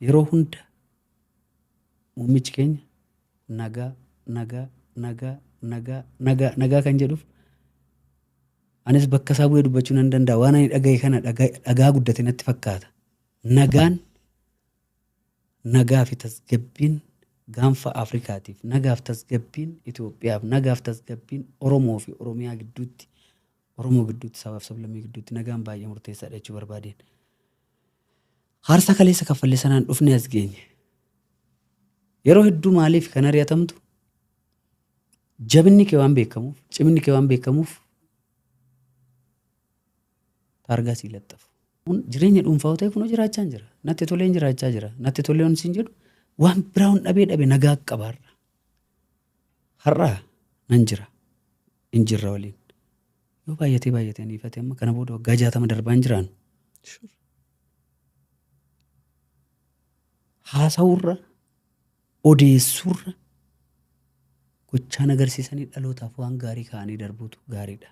Yeroo hunda muummichi keenya nagaa, nagaa, nagaa, nagaa, nagaa, nagaa kan jedhuuf anis bakka isaa bu'ee dubbachuu nan danda'a. Waan ani dhagaye kana dhagaa guddate natti fakkaata. Nagaan nagaa fi tasgabbiin gaanfa Afrikaatiif, nagaaf tasgabbiin Itoophiyaaf, nagaaf tasgabbiin Oromoo fi Oromiyaa gidduutti, Oromoo gidduutti, sabaaf sablammii gidduutti nagaan baay'ee murteessaadha jechuu barbaadeen. Haarsaa kaleessa kaffalle sanaan dhufnee as geenye. Yeroo hedduu maaliif kan ari'atamtu? Jabinni kee waan beekamuuf, ciminni kee waan beekamuuf taargaa sii laxxafu. Kun jireenya dhuunfaa yoo ta'e kunoo jiraachaa jira. Natti toleen jiraachaa jira. Natti tolee waan siin jedhu waan biraa hin dhabee dhabe nagaa qaba har'a. Har'a nan jira. Hin jirra waliin. Yoo baay'atee baay'atee ani ifate amma kana booda waggaa 60 darbaa hin jiraannu. Haasa'urra odeessuurra gochaan agarsiisanii dhalootaaf waan gaarii kaa'anii darbuutu gaariidha.